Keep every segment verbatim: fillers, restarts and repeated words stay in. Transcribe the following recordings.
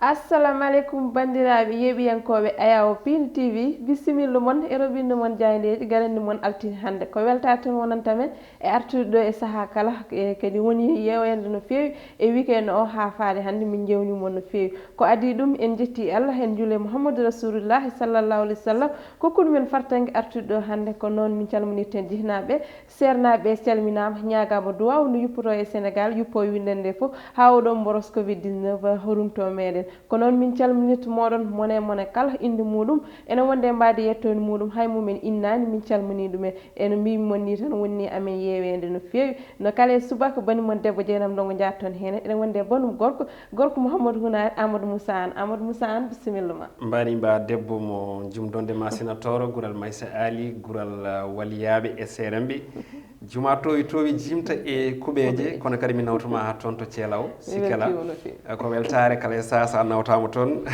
Assalamu aleykum, banndiraaɓe yeeɓiyankooɓe Ayawo Pin T V. Bisimilla mon e roɓindu mon jaayndeeji, garandi mon altine hannde. Ko weltaare tan wonanta men e artude ɗo e sahaa kala, e kadi woni yeeweende no feewi e weekend o haa faade hannde min njeewni mon no feewi. Ko adii ɗum, en njetti Allah, en njuule Muhammadu Rasulullahi sallallahu alaihi wasallam, kokkuɗo men fartaŋŋe artude ɗo hannde. Ko noon min calminirten jihnaaɓe, seernaaɓe calminaama, ñaagaama duwaaw ndu yuppoto e Senegaal, yuppo e winndere nde fof, haa oɗo mboros covid dix-neuf rumto meɗen. Ko noon min calminirta mooɗon, mone mone kala innde muɗum ene wonde e mbaadi yettoode muɗum, hay mum en innaani, min calminii ɗum en. Eno mbiymi mon ni tan, woni amen yeeweende no feewi. No kala e subaka, bani mon debbo Jeynaba Ndongo Njaay toon heen. Ene wonde e banum gorko, gorko Mouhamadou Hunaare, Amadou Moussa Anne. Amadou Moussa Anne, bisimilla ma. Mbaari mba debbo mo jumdonde ma senatoro, gural Maysa Ali, gural, uh, waliyaaɓe e seeremɓe. Juma towi towi jimta e kuɓeeje, kono kadi mi nawtuma haa toon to Ceelaw, Sikela. Weltiima no feewi. Eh, ko weltaare kala e saha sa nawtaama toon.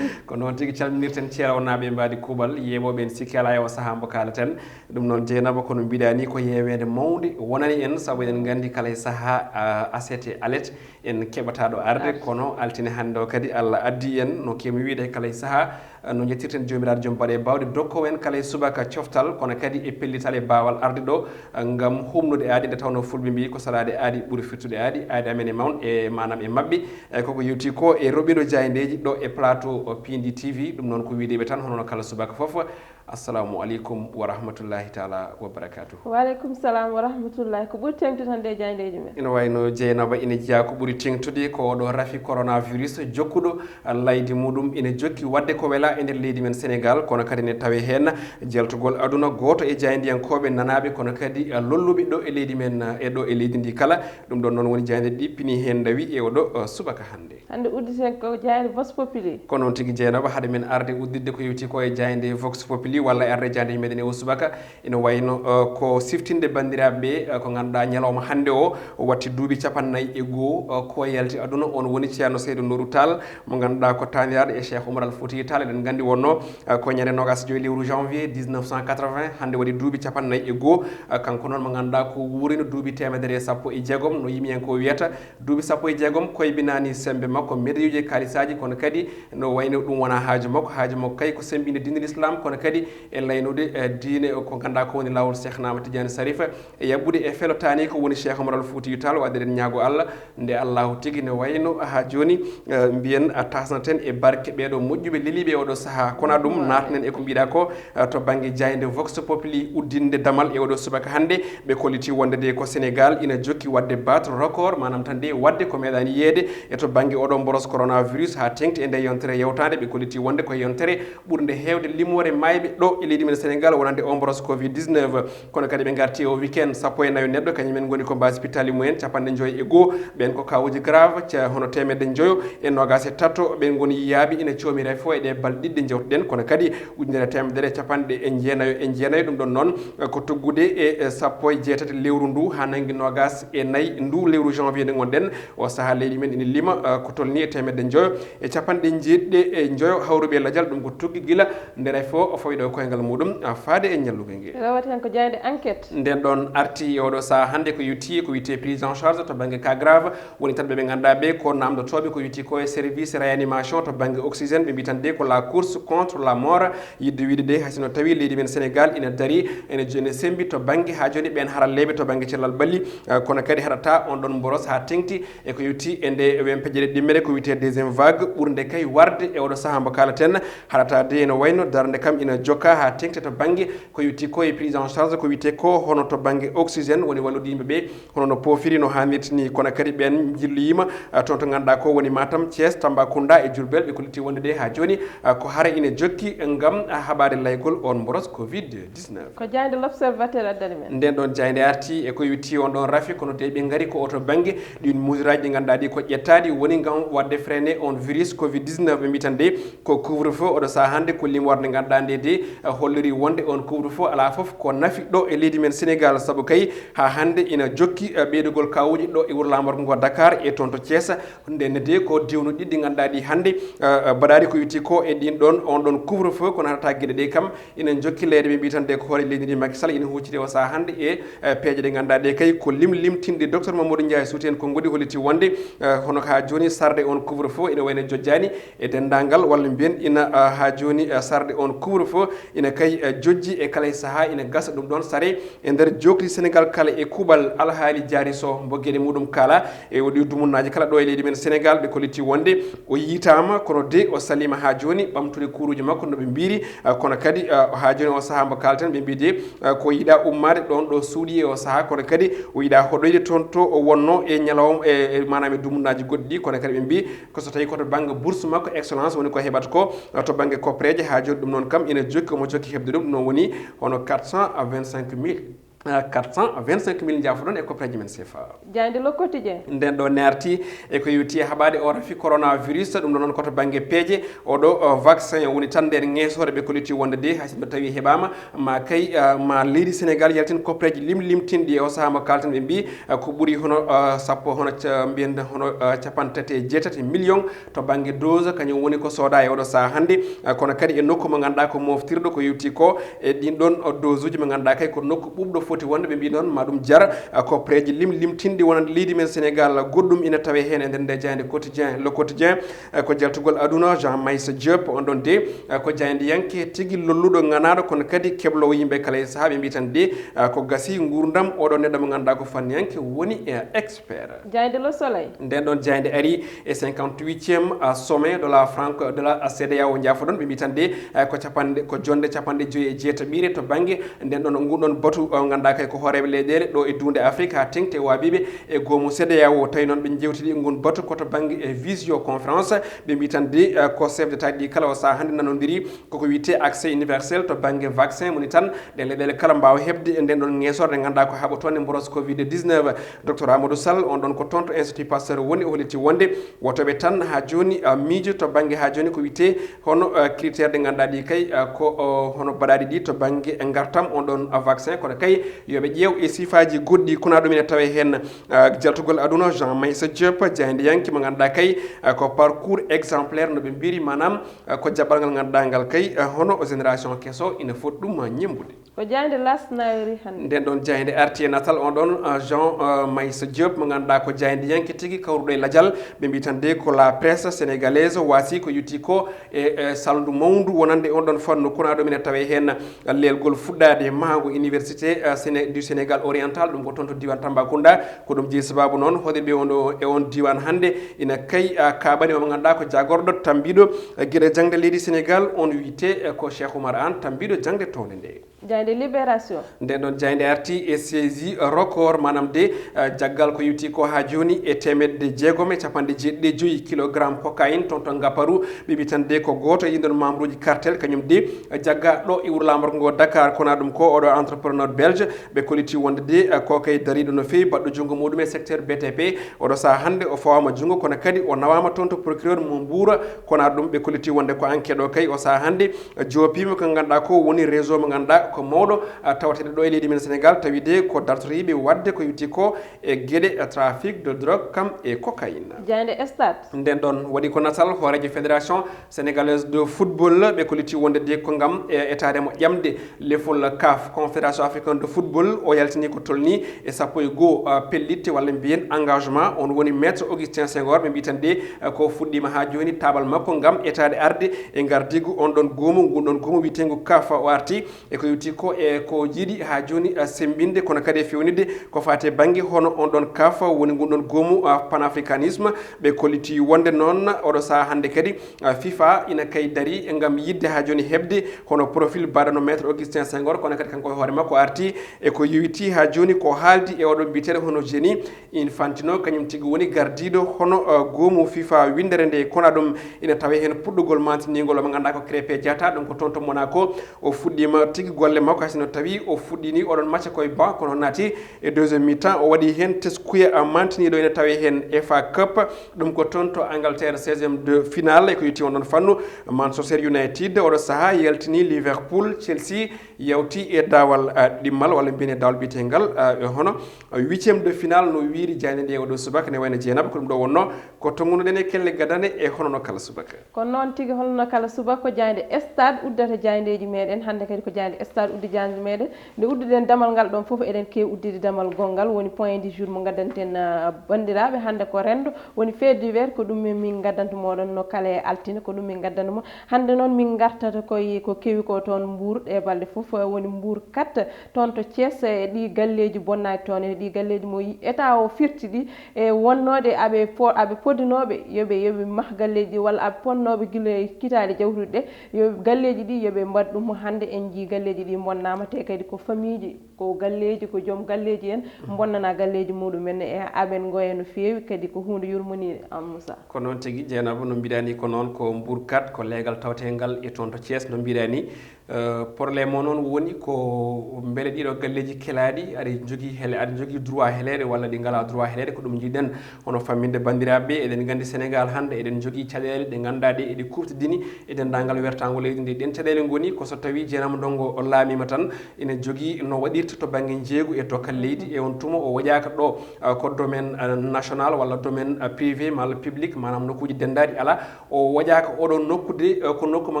Ko noon tigi calminirten Ceelawnaaɓe mbaadi kuuɓal, yeeɓooɓe en Sikela e o saha mbo kaaleten. Ɗum noon Jeynaba, kono mbiɗa ni ko yeeweende mawnde wonani en, sabu eɗen nganndi kala e saha, ah, aset e alet en keɓata ɗo arde, kono altine hannde o kadi Allah addi en, no keewmi wiide kala e saha, ah, no njettirten Joomiraaɗo joom baɗe bawɗe, dokko en kala e subaka coftal, kono kadi e pellital e baawal arde ɗo, ah, ngam humnude aadi, nde tawnoo fulɓe mbiyi ko salaade aadi ɓuri firtude aadi, aadi amen e mawn-, e maanaam e maɓɓe. E koko yewti ko e roɓindo jaayndeeji ɗo e plateau o Pindi T V, ɗum noon ko wiideɓe tan hono no kala subaka fof. Assalamu aleykum wa rahmatullahi taala wa barakatuh. Wa aleykum salam wa rahmatullahi. Ko ɓuri teeŋtude tan nde jaayndeeji men. Ina wayno Jeynaba ina jeyaa ko ɓuri teeŋtude ko oɗo rafi coronavirus jokkuɗo laydi muɗum ina jokki waɗde ko wela e nder leydi men Senegal, kono kadi ne tawe heen jeltugol aduna gooto e jaayndiyankooɓe nanaaɓe, kono kadi lolluɓe ɗo e leydi men e ɗo e leydi ndi kala. Ɗum ɗon noon woni jaaynde ɗi pini heen ndawi e oɗo, uh, subaka hannde. Hannde udditen ko jaaynde Vox Populi. Ko noon tigi Jeynaba, hade men arde udditde ko yewti ko e jaaynde Vox Populi walla arde jaaynde meɗen e o subaka. Ina wayno, uh, ko siftinde banndiraaɓe ɓe, uh, ko ngannduɗaa ñalawma hannde o, o watti duuɓi capannayyi e goo, uh, ko yalti aduna, on woni Ceerno Seydou Nourou Tall, mo ngannduɗaa ko taaniraaɗo e Cheikh Oumar Al Fouti Tall. Eɗen nganndi wonno, uh, ko ñande noogaas e joy lewru janvier dix-neuf cent quatre-vingts, hannde waɗi duuɓi capannayyi e goo. Uh, kanko noon mo ngannduɗaa ko wuurino duuɓi teemedere e sappo e jeegom, no yimiyankoo wiyata, duuɓi sappo e jeegom koybinaani semmbe makko, medeyuuji e kaalisaaji, kono kadi no wayno ɗum wonaa haaju makko. Haaju makko kay ko semmbinde diine Lislaam, kono kadi e laynude, eh, diine ko ngannduɗaa ko woni laawol Cheikh Ahmad Tidiane Sarif, e yaɓɓude e felotaani ko woni Cheikh Oumar Al Foutiyou Tall. Waɗde eɗen ñaago Allah nde Allahu tigi ne wayno haa jooni, eh, mbiyen, eh, tasnaten e barke ɓeeɗo moƴƴuɓe leliiɓe e oɗo sahaa. Kono ɗum naatnen e ko mbiɗa ko, eh, to bannge jaaynde Vox Populi uddinde damal e oɗo subaka hannde. Ɓe kolliti wonde de ko Senegal ina jokki waɗde battre record, maanaam tan de waɗde ko meeɗaani yeede e to bannge oɗo mboros coronavirus haa teeŋti e nde yontere yewtaande. Ɓe kolliti wonde ko yontere ɓurnde heewde limoore maayɓe ɗo e leydi men Senegal wonande o mboros covid dix-neuf. Kono kadi ɓe ngarti o weekend, sappo e nayo neɗɗo kañum en ngoni ko mbaasi pitali mumen, capanɗe njoyo e goo. Ɓen ko kawuji grave, ca hono teemedde njoyo e noogaas e tato ɓe ngoni yiyaaɓe ina coomi rafo e ɗe balɗe ɗiɗi ɗe njewtuɗen. Kono kadi ujunere teemedere e capanɗe e jeenayo e jeenayo. Ɗum ɗon noon, eh, ko tuggude e, eh, sappo e jeetati lewru ndu haa nanngi noogaas e nayi ndu lewru janvier nde ngonɗen. O sahaa leydi men ina lima, eh, ko tolni e teemedde njoyo e capanɗe jeeɗiɗi e njoyo hawruɓe e lajal. Ɗum ko tuggi gila nde rafo o fawi ɗo e koyngal muɗum, ah, faade e ñallugol ngel. Rewata heen ko jaaynde Enquête. Nden ɗon arti e oɗo sahaa hannde ko yewti ko wiyetee prise en charge to bannge cas grave. Woni tan ɓe ɓe ngannduɗaa ɓe ko namdotooɓe ko yewti ko e service réanimation to bannge oxygène. Ɓe mbiyi tan de ko la course contre la mort. Yiɗde wiide de, hay sinno tawi leydi men Senegal ina dari, ene jo-, ene semmbi to bannge haa jooni ɓeen haralleeɓe to bannge cellal ɓalli, eh, kono kadi haɗata on ɗon mboros haa teeŋti e ko yewti e nde wempeƴere ɗimmere ko wiyetee deuxième vague, ɓurnde kay warde e oɗo sahaa mbo kaaleten. Haɗata de ene wayno darnde kam ina jokka haa teeŋti to bannge ko yewti ko e prise en charge ko wiyetee ko hono to bannge oxygène woni wallude yimɓe ɓe, hono no poofiri, no haanirta ni. Kono kadi ɓeen njilloyiima, ah, toon to ngannduɗaa ko woni Matam, Thiès, Tambacounda e Diourbel. Ɓe kolliti wonde de haa jooni, ah, ko hare ina jokki ngam, ah, haɓaade laygol on mboros covid dix-neuf. Ko jaaynde L'Observateur addani men. Nden ɗon jaaynde arti e ko yewti on ɗon rafi, kono de ɓe ngari ko oto bannge ɗin mesuraaji ɗi ngannduɗaa ɗi ko ƴettaaɗi woni ngam waɗde freiner on virus covid dix-neuf. Ɓe mbiyi tan de ko couvre-feu oɗo sahaa hannde ko limoore nde ngannduɗaa nde de holliri wonde on couvre-feu alaa fof ko nafi ɗo e leydi men Sénégal, sabu kay haa hannde ina jokki, eh, ɓeydugol kaawuuji ɗo e wuro laamorgo ngo Dakar e toon to Thiès. Ndenne de ko diwnu ɗiɗi ngannduɗaa ɗi hannde, eh, eh, mbaɗaari ko yowiti ko e ɗin ɗon, on ɗon couvre-feu, kono haɗata geɗe ɗe kam ina jokki leydi, ɓe mbiyi tan de ko hoore leydi ndi Macky Sall ina hucciti o sahaa hannde e, eh, peeje ɗe ngannduɗaa ɗe kay ko lim limtinɗe. Docteur Mamadou Ndiaye suuti en konguɗi holliti wonde, eh, hono ko haa jooni sarde on couvre-feu ina wayno jojjaani e denndaangal, walla mbiyen ina, ah, haa jooni, ah, sarde on couvre-feu ina kay, ah, jojji e kala e sahaa ina gasa ɗum ɗon sare e nder jookli Sénégal kala e kuuɓal alhaali jaari so mbo geɗe muɗum kaala e waɗi dumunnaaji kala ɗo e leydi men Sénégal. Ɓe kolliti wonde o yiitaama, kono de o saliima haa jooni ɓamtude kuuruuji makko no ɓe mbiyri, ah, kono kadi, ah, haa jooni o sahaa mbo kaalten ɓe mbiyi de, ah, ko yiɗa ummaade ɗon ɗo suuɗi e o sahaa, kono kadi o yiɗa hoɗoyde toon to o wonno e ñalawma e, e maanaam e dumunnaaji goɗɗi ɗi, kono kadi ɓe mbiyi ko so tawi ko to bannge bourse makko excellence woni ko heɓata ko, eh, to bannge koppereeje haa jooni ɗum noon kam ina jokki, omo jokki heɓde ɗum, ɗum noon woni hono quatre cent vingt-cinq mille, eh, quatre cent vingt-cinq mille njaafoɗon e koppereeje men C F A. Jaaynde Le Quotidien. Nden ɗo nerti e ko yowiti e haɓaade o rafi coronavirus, ɗum ɗo noon ko to bannge peeje, oɗo, eh, vaccin woni tan nder ŋeesoore ɓe kolliti wonde de, hay sinno tawi heɓaama, ma kay, eh, ma leydi Sénégal yaltin koppereeji lim limtinɗi e o sahaa mo kaalten ɓe mbiyi, eh, ko ɓuri hono, eh, sappo, hono ca-, mbiyen hono, eh, capanɗe tati e jeetati million to bannge dose, kañum woni ko sooda e oɗo sahaa hannde, eh, kono kadi e nokku mo ngannduɗaa ko moftirɗo ko yowiti ko e ɗin ɗon, eh, dose uji mo ngannduɗaa kay ko nokku ɓuuɓɗo foti wonde ɓe mbiyi noon ma ɗum jar, eh, koppereeji lim limtinɗi wonande leydi men Sénégal. Goɗɗum ina tawe heen e nder nde jaaynde Quotidien, Le Quotidien, eh, ko jaltugol aduna Jean Maïssa Diop, on ɗon de, eh, ko jaayndiyanke tigi lolluɗo ŋanaaɗo kono kadi kebloowo yimɓe kala e sahaa ɓe mbiyi tan de, eh, ko gasi nguurndam oɗo neɗɗo mo ngannduɗaa ko fanniyanke woni, eh, expert. Jaaynde Le Soleil. Nden ɗon jaaynde ari e cinquante-huitième, ah, sommet de la franco, de la, ah, C E D E A O, njaafoɗon, ɓe mbiyi tan de, ah, ko capanɗe, ko jonde capanɗe joyi e jeetaɓiire to bannge nden ɗon, ngun ɗon batu, ah, ngannduɗaa kay ko hooreeɓe leyɗeele ɗo e duunde Afrique haa teŋti e waabiiɓe e goomu C E D E A O. Tawi noon ɓe njewtidi ngun batu ko to bannge e visioconférence, ɓe mbiyi tan de, ah, ko chef d'État ji ɗi kala o sahaa hannde nanondiri koko wiyetee accès universel to bannge vaccin, woni tan ɗe leyɗeele kala mbaawa heɓde e nden ɗon ŋeesoore nde ngannduɗaa ko haɓotoonde mboros covid dix-neuf. Docteur Amadou Sall, on ɗon ko toon to Institut Pasteur woni, o holliti wonde wotoɓe tan haa jooni, ah, miijo to bannge haa jooni ko wiyetee hono, ah, critère ɗe ngannduɗaa ɗi kay, ah, ko, oh, hono baɗaaɗi ɗi to bannge ngartam on ɗon, ah, vaccin, kono kay yo ɓe ƴeew e sifaaji goɗɗi. Kono ɗum ene tawee heen, ah, jaltugol aduna Jean Maïssa Diop, jaayndiyanke mo ngannduɗaa kay, ah, ko parcours exemplaire no ɓe mbiri, maanaam, ah, ko jaɓɓal ngal ngannduɗaa ngal kay, ah, hono génération keso ina foti ɗum, ah, ñemmbude. Ko jaaynde L'As nawiri hannde. Nden ɗon jaaynde arti e natal on ɗon, uh, Jean, uh, Maïssa Diop, mo ngannduɗaa ko jaayndiyanke tigi kawruɗo e lajal. Ɓe mbiyi tan de ko la presse sénégalaise waasi ko yowiti ko e, e salndu mawndu wonande on ɗon fannu. Kono ɗum ene tawee heen, uh, leelgol fuɗɗaade mahngo Université, uh, Séné-, du Sénégal Oriental, ɗum ko toon to diiwaan Tambacounda. Ko ɗum jeyi sabaabu noon hoɗirɓe on ɗo e on diiwaan hannde ina kay, uh, kaaɓani mo ngannduɗaa ko jaagorɗo tambiiɗo, uh, geɗe jaŋde leydi Sénégal, on wiyetee, uh, ko Cheikh Oumar Anne, tambiiɗo jaŋde townde nde. Jaaynde Libération. Nden ɗon jaaynde arti e saisie record, maanaam de, eh, jaggal ko yowiti ko haa jooni e teemedde jeegom e capanɗe jeeɗiɗi e joyi kilogramme cocaïne toon to Ngaparou. Ɓe mbiyi tan de ko gooto e ɗin ɗon membre uji cartel, kañum de, eh, jagga ɗo e wuro laamorgo ngo Dakar. Kono ɗum ko oɗo entrepreneur belge, ɓe kolliti wonde de, eh, ko kay dariiɗo no feewi, baɗɗo junngo muɗum e secteur B T P. Oɗo sahaa hannde o fawaama junngo, kono kadi o nawaama toon to procureur mo Mbour. Kono ɗum ɓe kolliti wonde ko enquête o kay o sahaa hannde joopiima ko ngannduɗaa ko woni réseau mo ngannduɗaa ko mawɗo, ah, tawateeɗo ɗo e leydi men Sénégal, tawi de ko dartoriiɓe waɗde ko yowiti ko e geɗe, ah, trafic de drogue kam e cocaïne. Jaaynde Stade. Nden ɗon waɗi ko natal hooreejo Fédération Sénégalaise de Football, ɓe kolliti wonde de ko ngam, eh, etaade mo ƴamde lefol CAF, Confédération Africaine de Football, o yaltini ko tolni e sappo e goo, ah, pellitte walla mbiyen engagement, on woni Maître Augustin Senghor, ɓe mbiyi tan de, ah, ko fuɗɗiima haa jooni taabal makko ngam etaade arde e ngardiigu on ɗon goomu, ngun ɗon goomu wiyeteengu CAF. O arti e ko yowiti ko e ko yiɗi haa jooni, ah, semmbinde, kono kadi e fewnitde ko faati e bannge hono on ɗon CAF, woni ngun ɗon goomu, ah, panafricanisme. Ɓe kolliti wonde noon oɗo sahaa hannde kadi, ah, FIFA ina kay darii ngam yiɗde haa jooni heɓde hono profil baɗɗo no Maître Augustin Senghor, kono kadi kanko e hoore makko o arti E ko yowiti haa jooni ko haaldi e oɗon mbiyeteeɗo hono Gianni Infantino, kañum tigi woni gardiiɗo hono, uh, goomu FIFA winndere nde, kono ɗum ina tawee heen puɗɗugol mantiniingol mo ngannduɗaa ko Krépin Diatta, ɗum ko toon to Monaco o fuɗɗiima tigi golle makko, hay sinno tawii o fuɗɗiini oɗon match koye banc, kono naati e deuxième mi-temps o waɗi heen teskuya, uh, mantiniiɗo ina tawee heen F A Cup, ɗum ko toon to Angleterre seizième de finale, e ko yowiti on ɗon fannu Manchester United oɗo sahaa yaltini Liverpool, Chelsea, yawti e daawal, ah, ɗimmal, walla mbiyen e daawal biyetengal, ah, e hono, ah, huitième de finale no wiiri jaaynde nde oɗo subaka, ne wayno Jeynaba, ko ɗum ɗo wonno ko tonngunoɗen e kelle gadane e hono no kala subaka. Ko noon tigi, hono no kala subaka, ko jaaynde stade uddata jaayndeeji meɗen. Hannde kadi ko jaaynde stade uddi jaaynde meɗen. Nde udduɗen damal ngal ɗon fof, eɗen keewi uddude damal gonngal, woni point du jour mo ngaddanten, ah, banndiraaɓe. Hannde ko renndo, woni fait divers, ko ɗum min, min ngaddanta mooɗon no kala e altine, ko ɗum min ngaddanta mo. Hannde noon min ngartata koye ko kewi ko toon Mbour ɗe balɗe fof, woni Mbour quatre, toon to Thiès, e ɗi galleeji bonnaaɗi toon, e ɗi galleeji mo yi-, état o firti ɗi, e wonnooɗe aɓe fo-, aɓe podinooɓe yo ɓe, yo ɓe mah galleeji ɗi, walla aɓe ponnooɓe gila e kitaali jawtuɗi ɗe, yo galleeji ɗi yo ɓe mbaɗ ɗum. Hannde en njii galleeji ɗi mbonnaama, te kadi ko famiiji, ko galleeji, ko joom galleeji en mbonnana galleeji muɗum en, e aɓen ngoya no feewi, kadi ko huunde yurmoniinde, am Moussa. Ko noon tigi, Jeynaba, no mbiɗa ni, ko noon ko Mbour quatre, ko leegal tawteengal e toon to Thiès, no mbiɗa ni. Eh, problème o noon woni ko mbele ɗiɗo galleeji kelaaɗi aɗa jogii hele-, aɗa jogii droit heleede walla ɗi ngalaa droit heleede, ko ɗum njiɗen hono famminde banndiraaɓe ɓe. Eɗen nganndi Sénégal hannde eɗen jogii caɗeele ɗe ngannduɗaa ɗe eɗe kuuftidini e denndaangal wertaango leydi ndi. Ɗeen caɗeele ngoni ko so tawii Jeynaba Ndongo o laamiima tan, ina jogii no waɗirta to bannge njeeygu e dokkal leydi. E on tuma o waɗaaka ɗo, ah, ko domaine, ah, national walla domaine, ah, privé walla public, maanaam nokkuuji denndaaɗi alaa. O waɗaaka oɗo nokku de, eh, ko nokku mo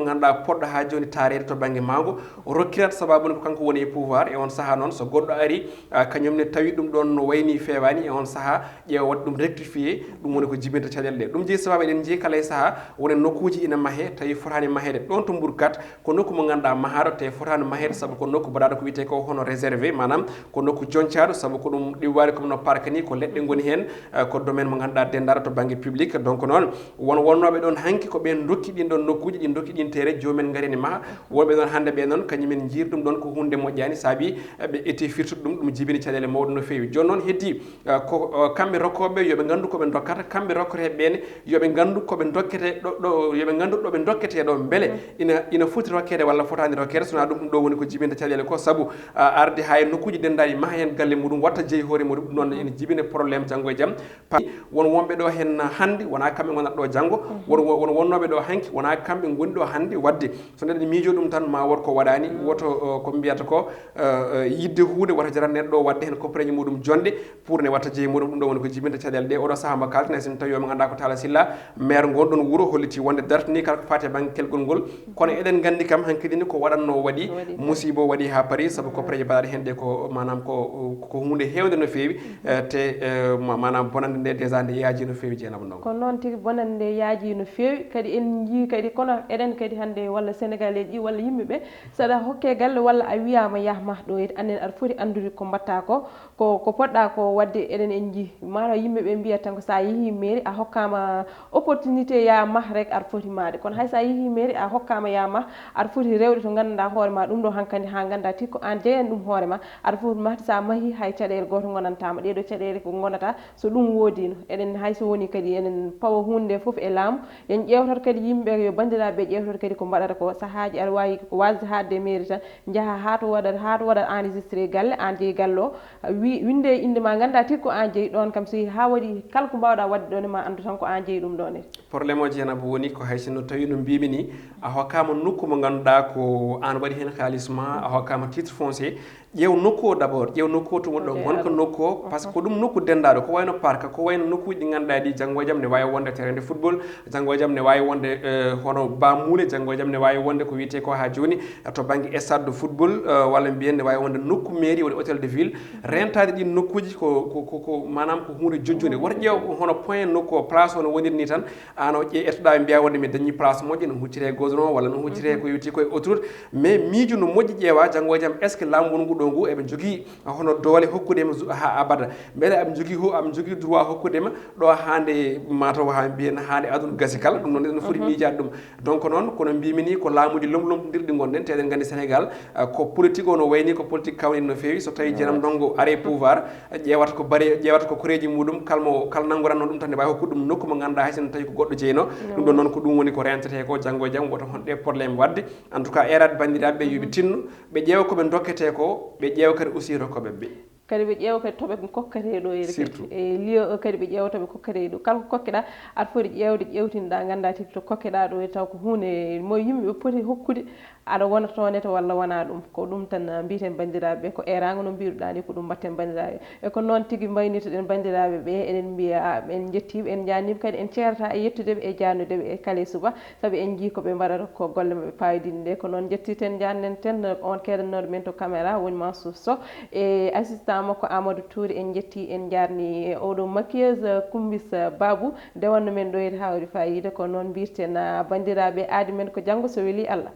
ngannduɗaa poɗɗo haa jooni taareede to bannge maango. O rokkirat sababu nde ko kanko woni e pouvoir. E on sahaa noon, so goɗɗo ari, ah, kañum ne tawi ɗum ɗoon no wayni feewaani, e on sahaa ƴeewa waɗa ɗum rectifié, ɗum woni ko jibinta caɗeele ɗe. Ɗum jeyi sababu eɗen njii kala e sahaa woni nokkuuji ina mahee, tawi fotaani maheede. Ɗoon to Mbour quatre, ko nokku mo ngannduɗaa mahaaɗo te fotaani maheede, sabu ko nokku mbaɗaaɗo ko wiyetee ko hono réservé, maanaam ko nokku joñcaaɗo, sabu ko ɗum ɗiwaali comme no parc ni, ko leɗɗe ngoni heen, eh, ko domaine mo ngannduɗaa denndaaɗo to bannge public. Donc noon, won wonnooɓe ɗoon hanki ko ɓeen ndokki ɗin ɗoon nokkuuji, ɗi ndokki ɗin terrain, joomum en ngari ne maha. Wonɓe ɗoon hannde ɓe noon, kañum en njiiri ɗum ɗoon ko huunde moƴƴaani, saabi, eh, ɓe ƴetti firtude ɗum, ɗum jibini caɗeele mawɗe no feewi. Jooni noon heddii, eh, ko, eh, kamɓe rokkooɓe yo ɓe nganndu ko ɓe ndokkata, kamɓe rokketee ɓeen yo ɓe nganndu ko ɓe ndokketee ɗo, ɗo, yo ɓe nganndu ɗo ɓe ndokketee ɗo, mbele ina, ina foti rokkeede walla fotaani rokkeede, so wonaa ɗum, ɗum ɗo woni ko jibinta caɗeele ko, sabu, ah, arde haa e nokkuuji denndaaɗi maha heen galle muɗum, watta jeyi hoore muɗum, ɗum noon ina jibina problème janngo e jam. Pa-, won wonɓe ɗo heen hannde, wonaa kamɓe ngonata ɗo janngo, won, won, won wonnooɓe ɗo hanki, wonaa kamɓe ngoni ɗo hannde. Waɗde so neɗɗo miijoo ɗum tan, ma wood ko waɗaani, woto, uh, ko mbiyata ko, uh, uh, yiɗde huunde wata jaran neɗɗo o waɗde heen koppareeje muɗum jonɗe, pour ne watta jeyi muɗum. Ɗum ɗo woni ko jibinta caɗeele ɗe. Oɗo sahaa mo kaalten, hay so tawii o mo ngannduɗaa ko Talla Sylla, maire ngon ɗon wuro, holliti wonde dartini kala ko faati e bannge kelgol ngol. Kono eɗen nganndi kam hankadi ni ko waɗatnoo waɗi, waɗi. Musiba o waɗi haa paari, sabu ko pereje mbaɗaɗe heen ɗe ko, maanaam ko, ko huunde heewnde no feewi, eh, te, eh, ma-, maanaam bonannde nde déjà nde yaaji no feewi, Jeynaba Ndongo. Ko noon tigi, bonannde nde yaaji no feewi, kadi en njii kadi, kono eɗen kadi hannde walla Sénégalais ji walla yimɓe ɓe, saɗa hokke galle walla a wiyaama yah mah ɗo, annen aɗa foti anndude ko mbaɗta ko, ko, ko poɗɗa ko waɗde. Eɗen en njii, maanaam yimɓe ɓe mbiyata tan ko so a yehii mairie, a hokkaama opportunité ya mah rek, aɗa foti mahde. Kono hay so a yehii mairie, a hokkaama ya mah, aɗa foti rewde to nganndanɗaa hoore ma ɗum ɗo hankadi, haa nganndaa tigi ko aan jeyan ɗum hoore ma, aɗa foti mahde. So a mahii, hay caɗeele gooto ngonantaama. Ɗee ɗoo caɗeele ko ngonata, so ɗum woodino, eɗen, hay so woni kadi eɗen pawa huunde nde fof e laamu. En ƴeewtat kadi yimɓe, yo banndiraaɓe ɓe ƴeewtat kadi ko mbaɗata ko. Sahaaji aɗa waawi ko waasde haaɗde e mairie tan, njaha haa to waɗat, haa to waɗat enregistré galle, aan jeyi galle o, wi-, winnde e innde ma, nganndaa tigi ko aan jeyi ɗoon kam. So yehii haa waɗi kala ko mbaawɗaa waɗde ɗoon, ma anndu tan ko aan jeyi ɗum ɗoon. Problème o, Jeynaba, woni ko hay sinno tawii no mbiimi ni, a hokkaama nokku mo ngannduɗaa ko aan waɗi heen kaalis ma, a hokkaama titre foncier, ƴeew nokku o d'abord, ƴeew nokku o to woni ɗo, ngonka nokku o, par ce que ko ɗum nokku denndaaɗo, ko wayno parc, ko wayno nokkuuji ɗi ngannduɗaa ɗi, janngo e jam ne waawi wonde terrain de football, janngo e jam ne waawi wonde, eh, hono baamuule, janngo e jam ne waawi wonde ko wiyetee ko haa jooni, eh, to bannge stade de football, eh, walla mbiyen ne waawi wonde nokku mairie, woni hôtel de ville. Rentaade ɗiin nokkuuji ko, ko, ko, ko, maanaam ko huunde jojjunde. Woto ƴeew hono point nokku o, place o no woniri ni tan, aan o ƴe-, ƴettoɗaa, mbiyaa wonde mi dañii place moƴƴo, no hucciree goudron walla no hucciree ko yowiti koye autoroute, mais miijo no moƴƴi, ƴeewaa janngo e jam, est-ce que laamu ngu ngu eɓe njogii hono doole hokkude ma ha abada. Mbele aɓe njogii ho aɓe njogii droit hokkude ma ɗo hande mataw ha mbiyen hande aduna gasi kala ɗum noon eɗen foti miijaade ɗum. Donc noon kono mbimi ni ko laamuuji lomlomtodirɗi gonɗen te eɗen nganndi Sénégal ko politique o no wayni ko politique kawni no feewi. So tawi Jeram Ndongo are pouvoir ƴeewata ko bare ƴeewata ko koreeji muɗum kalmo kala nanngoranno ɗum tan ne mbawi hokkude ɗum nokku mo ngannduɗaa hay sinno tawi ko goɗɗo jeyno. Ɗum ɗon noon ko ɗum woni ko rentete ko janngo e jam woto hon ɗe probléme wadde. En tout cas eeraade banndiraaɓe ɓe yoɓe tinno ɓe ƴeewa koɓe dokkete ko ɓe ƴeewa kadi aussi rokkoɓe ɓe. Kadi ɓe ƴeewa kadi toɓe kokkete ɗo e kadi e lieu o kadi ɓe ƴeewa toɓe kokkete ɗo kala ko kokkeɗa aɗa foti ƴeewde ƴeewtinɗa gannda tigi to kokkeɗa ɗo e taw ko hunde mo yimɓe ɓe poti hokkude aɗa wona toonete walla wona ɗum. Ko ɗum tan mbiten banndiraaɓe ɓe ko eeraango no mbiruɗa ni ko ɗum mbatten banndiraaɓe e ko noon tigi mbaynitoɗen banndiraaɓe ɓe eɗen mbiya en jettiɓe en jaanima kadi en ceerata e yettudeɓe e jaanudeɓe e kala e suba. Sabi en njii ko ɓe mbaɗata ko golle maɓɓe paayidiɗe nde ko noon njettiten njannen ten on keɗannooɗo men to caméra woni Mansour Sow e assistant makko Amadou Touré. En njetti en njaarni e oɗo maquilleuse Kumbis Babou nde wonno men ɗo hawri fayida ko noon mbirten banndiraaɓe aadi men ko janngo so weli Allah.